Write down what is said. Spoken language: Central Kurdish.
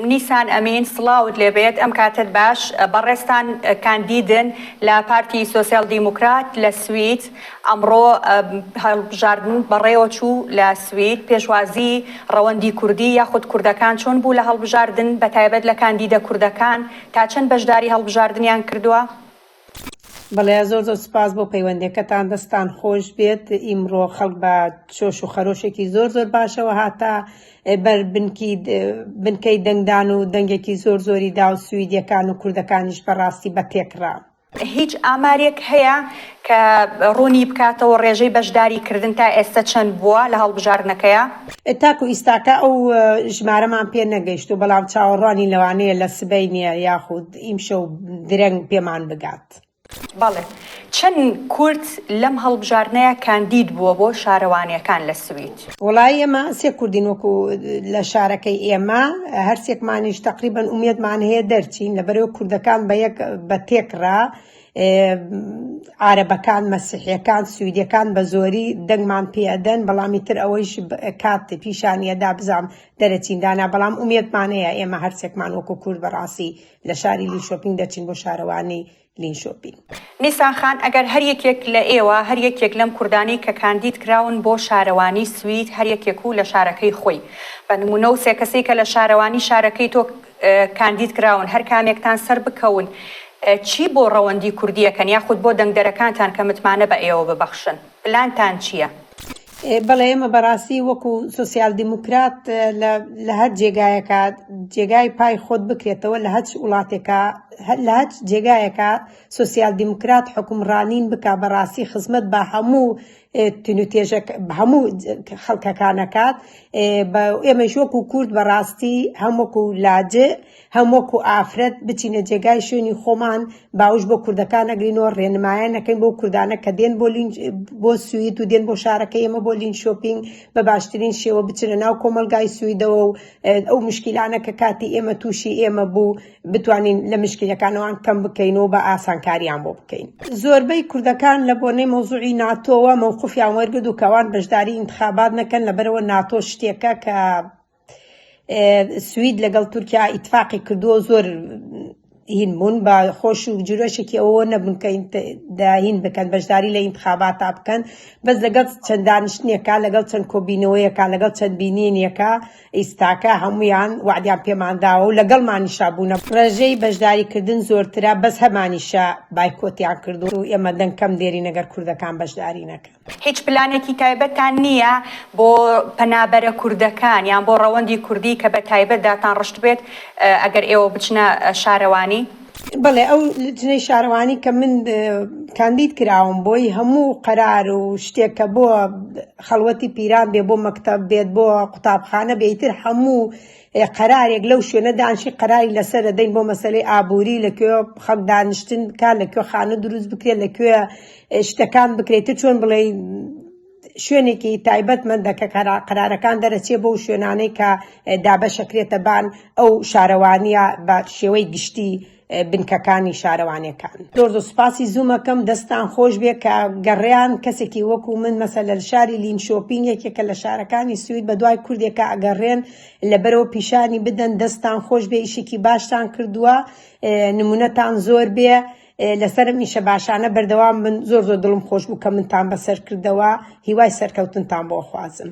نیسان ئەمین سڵاوت لێبێت ئەم کاتەت باش بەڕێزتان کاندیدن لە پارتی سۆسیال دیموکرات لە سوید ئەمڕۆ هەڵبژاردن بەڕێوە چوو لە سوید پێشوازی ڕەوەندی کوردی یاخود کوردەکان چۆن بوو لە هەڵبژاردن بەتایبەت لە کاندیدە کوردەکان تا چەند بەشداری هەڵبژاردنیان کردووە؟ بەڵێ زۆر زۆر سوپاس بۆ پەیوەندیەکەتان دەستان خۆش بێت ئیمڕۆ خەڵک بە چۆش و خەرۆشێکی زۆر زۆر باشەوە هاتە بەر بنکی بنکەی دەنگدان و دەنگێکی زۆر زۆری دا و سویدیەکان و کوردەکانیش بەڕاستی بە تێکڕا. هیچ ئامارێک هەیە کە ڕوونی بکاتەوە ڕێژەی بەشداری کردن تا ئێستە چەند بووە لە هەڵبژاردنەکەیا؟ تاکو ئیستاکە ئەو ژمارەمان پێ نەگەیشتوو بەڵام چاوەڕوانین لەوانەیە لە سبەینێ یاخود ئیمشەو درەنگ پێمان بگات. بەڵێ. چەند کورد لەم هەڵبژاردنەیا کاندید بووە بۆ شارەوانیەکان لە سوید؟ وەڵایی ئێمە سێ کوردین وەکو لە شارەکەی ئێمە هەرسێکمانیش تەقریبەن ئومێدمان هەیە دەرچین لەبەرئەوەی کوردەکان بە یەک بە تێکڕا عارەبەکان مەسیحیەکان سویدیەکان بە زۆری دەنگمان پێ ئەدەن بەڵام ئیتر ئەوەیش کات پیشانی ئەدا بزانم دەرەچین دانا بەڵام ئومێدمان هەیە ئێمە هەرسێکمان وەکو کورد بەڕاستی لە شاری لینشۆپینگ دەچین بۆ شارەوانی لینشۆپینگ. نیسان خان، ئەگەر هەر یەکێک لە ئێوە، هەر یەکێک لەم کوردانەی کە کاندید کراون بۆ شارەوانی سوید، هەر یەکێک و لە شارەکەی خۆی، بە نموونە و سێ کەسەی کە لە شارەوانی شارەکەی تۆ کاندید کراون، هەر کامێکتان سەربکەون، چی بۆ ڕەوەندی کوردی ئەکەن یاخود بۆ دەنگدەرەکانتان کە متمانە بە ئێوە ببەخشن؟ پلانتان چییە؟ بەڵێ ئێمە بەڕاستی وەکو سۆسیال دیموکرات لە هەر جێگایەکە جێگای پای خۆت بکرێتەوە لە هەچ وڵاتێکە لە هەچ جێگایەکە سۆسیال دیموکرات حکومڕانین بکا بەڕاستی خزمەت بە هەموو تونوتێژە هەموو خەڵکەکانەکات ئێمەش وەکو کورد بەڕاستی هەم وەکو لاجئ هەم وەکو ئافرەت بچینە جێگای شوێنی خۆمان باوش بۆ کوردەکان ئەگرینەوە ڕێنمایان ئەکەین بۆ کوردانە کە دێن بۆ لین بۆ سوید و دێن بۆ شارەکەی ئێمە بۆ لینشۆپینگ بە باشترین شێوە بچنە ناو کۆمەڵگای سویدەوە و ئەو مشکیلانە کە کاتی ئێمە تووشی ئێمە بوو بتوانین لە مشکیلەکانەوان کەم بکەین و بە ئاسانکاریان بۆ بکەین. زۆربەی کوردەکان لە بۆنەی مەوزوعی ناتۆوە مەوقفیان وەرگرت و کە ئەوان بەشداری ئینتخابات نەکەن لەبەرئەوە ناتۆ شتێکە کە سوید لەگەڵ تورکیا ئیتفاقی کردووە زۆر هین بوون بە خۆش و جرۆشێکی ئەوە نەبوون کە هین بکەن بەشداری لە ئینتخاباتا بکەن بەس لەگەڵ چەند دانیشتنێکا لەگەڵ چەند کۆبینەوەیەکە لەگەڵ چەند بینینێکە ئیستاکە هەمویان وعدیان پێمان داوە و لەگەڵمانیشا بوونە ڕێژەی بەشداریکردن زۆرترە بەس هەمانیشە بایکۆتیان کردو و ئێمە دەنگ کەم دێرین ئەگەر کوردەکان بەشداری نەکەن. هیچ پلانێکی تایبەتتان نییە بۆ پەنابەرە کوردەکان یان بۆ ڕەوەندی کوردی کە بە تایبەت داتان ڕشتبێت ئەگەر ئێوە بچنە شارەوانی؟ بەڵێ ئەو لجنەی شارەوانی کە من کاندید کراوم بۆی هەموو قەرار و شتێک کە بۆ خەڵوەتی پیران بێ بۆ مەکتەب بێت بۆ قوتابخانە بێ ئیتر هەموو قەرارێک لەو شوێنە دانشی قەراری لەسەر دەدەین بۆ مەسەلەی ئابووری لە کوێ خەڵک دانیشتن بکات لە کوێ خانوو دروست بکرێت لە کوێ شتەکان بکرێت تر چۆن بڵێ شوێنێکی تایبەتمەندە کە قەرارەکان دەرەچێ بۆ شوێنانەی کە دابەشەکرێتە بان ئەو شارەوانیە بە شێوەی گشتی بنکەکانی شارەوانیەکان. زۆر زۆر سوپاسی زوومەکەم دەستتان خۆش بێ کە گەڕیان کەسێکی وەکو من مەسەلە لە شاری لینشۆپینگ یەکێکە لە شارەکانی سوید بە دوای کوردێکا ئەگەڕێن لەبەرەوە پیشانی بدەن دەستتان خۆش بێ ئیشێکی باشتان کردووە نمونەتان زۆر بێ لەسەر ئەم ئیشە باشانە بەردەوام بن زۆر زۆر دڵم خۆش بوو کە منتان بەسەر کردەوە هیوای سەرکەوتنتان بۆ خوازم.